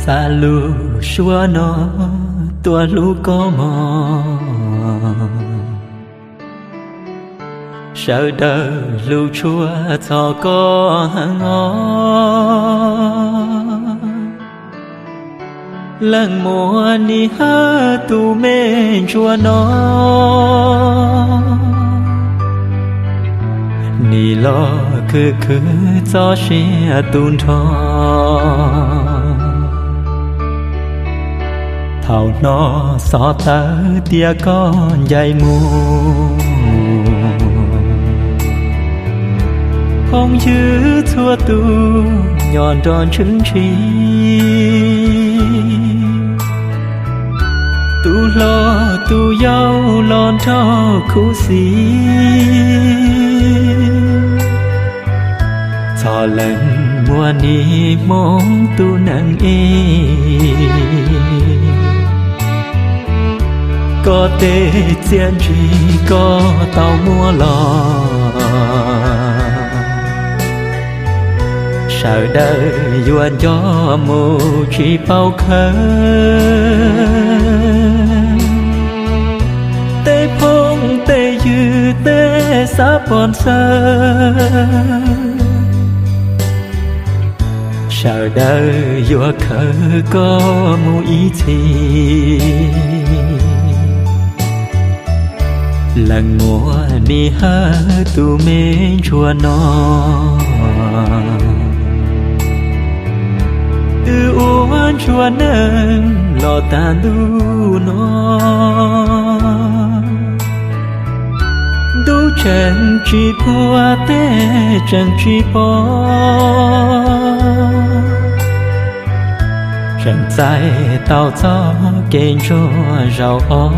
Xa lub suab no tuaj hlub koj mog, sawv daws hlub tshua txog koj heev os. Leej muam Nis Hawj tus me ntsuag no, nim los khwv khwv txoj sia tu nrho. Thaum hnov xov tawv tias koj ncaim mus, phooj ywg txhua tus nyob nrog ntshwv ntshis. Tus hlob tus yau los nrog khuv xim, txog leej muam Nis Hmoob tus neeg ib. Koj tej txiaj ntsig koj tau muab los, sawv daws yuav nco mus tsis paub khawb. Tej phooj tej ywg tej xav pom ntxawg, sawv daws yuav khawb koj mus ib txhis. Leej muam Nis Hawj tus me ntsuag no, twb ua ntsuag neeg los tag ntuj no, ntuj tseem tsis puag teb tseem tsis pom, tseem txais tau txoj kev ntsuag zaum os.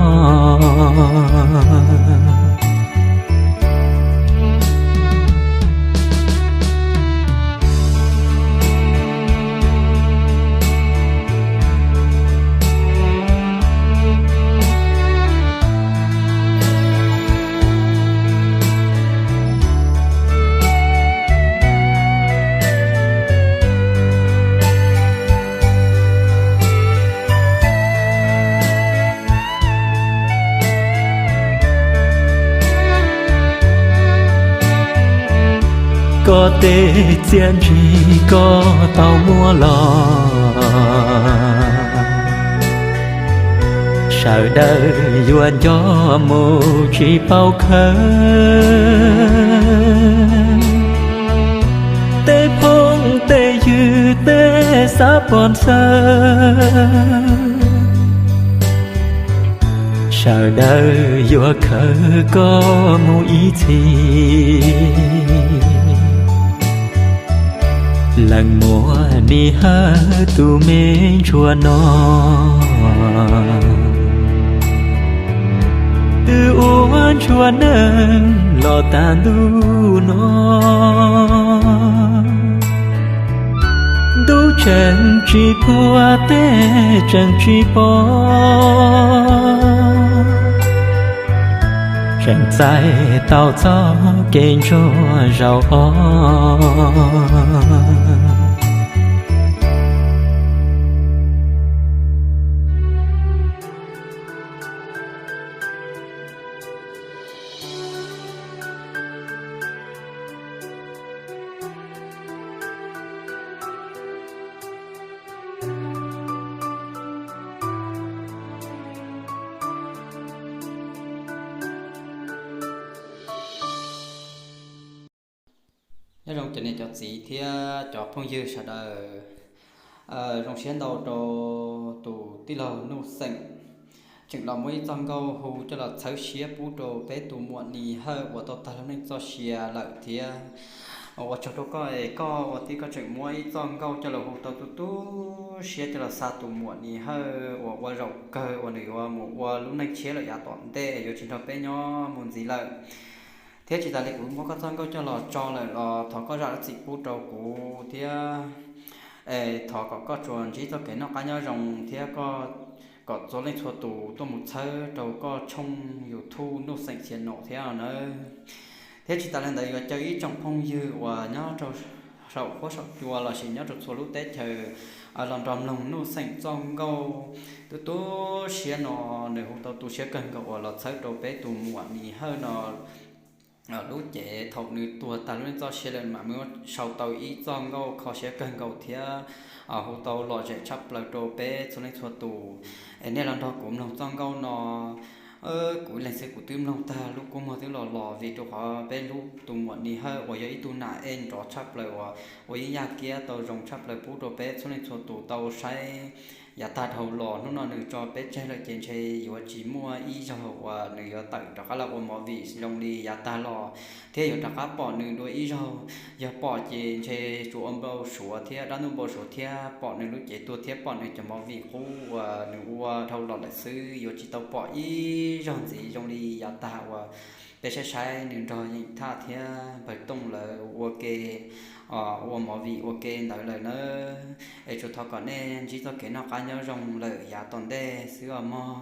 Koj tej txiaj ntsig koj tau muab los, sawv daws yuav nco mus tsis paub khawb. Tej phooj tej ywg tej xav pom ntxawg, sawv daws yuav khawb koj mus ib txhis. Leej muam Nis Hawj tus me ntsuag no, twb ua ntsuag neeg los tag ntuj no, ntuj tseem tsis puag teb tseem tsis pom, tseem txais tau txoj kev ntsuag zaum os. Nyob zoo cov niam cov txiv thiab cov phooj ywg sawv daws. Zoo siab ntau rau tus tij laug Nuj Xeem tseem los muab ib txoj nkauj hu coj los txhawb siab pub rau peb tus muam Nis Hawj uas tau tag lub neej txoj sia lawm thiab. Ua tsaug rau koj es koj ua tij koj tseem muab ib txoj nkauj coj los hu tau tu tu siab coj los xa tus muam Nis Hawj uas ua zaum kawg uas nws yuav mus ua lub neej tshiab lawm yav tom ntej yuav tsis nrog peb nyob mus ntxiv lawm. Thiab tsis tas li kuv muab koj txoj nkauj coj los tso lawm los thov koj zam lub txim pub rau kuv thiab. Es thov kom koj tsuas ntsib txoj kev noj qab nyob zoo thiab koj kom txhua leej txhua tus tuaj mus txhawb rau koj tshooj YouTube Nuj Xeem Xia Nom thiab nawb. Thiab tsis tas li ntawd yuav caw ib tsoom phooj ywg uas nyob rau saum huab saum cua lossis nyob rau txhua lub teb chaws los nrog mloog Nuj Xeem txoj nkauj tu tu siab no. Nws hu tau tu siab kawg nkaus uas los txhawb rau peb tus muam Nis Hawj no lub cev thaum nws tuag tag lub neej txoj sia lawm mam muab sau tau ib txoj nkauj kho siab kawg nkaus thiab hu tau lom zem tshaj plaws rau peb txhua leej txhua tus. Es nej los nrog kuv mloog txoj nkauj no. Kuv ib leeg xwb kuv twb mloog tag lub kua muag twb los los vim rau qhov peb hlub tus muam Nis Hawj uas yog ib tug nam ej nrov tshaj plaws uas ua yeeb yaj kiab tau zoo tshaj plaws pub rau peb txhua leej txhua tus tau saib. Yav tag dhau los hnub no nws tso peb tseg lawm ces ntshe yuav tsis muaj ib zaug uas nws yuav tawm rov qab los ua movie zoo li yav tag los thiab yuav rov qab pom nws dua ib zaug. Yog pom ces ntshe tsuas ua npau suav thiab dab ntuj npau suav thiab pom nws lub cev tuag thiab pom nws cov movie qub uas nws ua dhau los lawm xwb, yuav tsis tau pom ib zaug ntxiv zoo li yav tag uas peb saib saib nws nrog Yeem Thaj thiab Npawg Tooj lawv ua ke ua movie ua ke ntawd lawm nawb. Es tsuas thov kom nej ntsib txoj kev noj qab nyob zoo lawm yav tom ntej xwb os mog.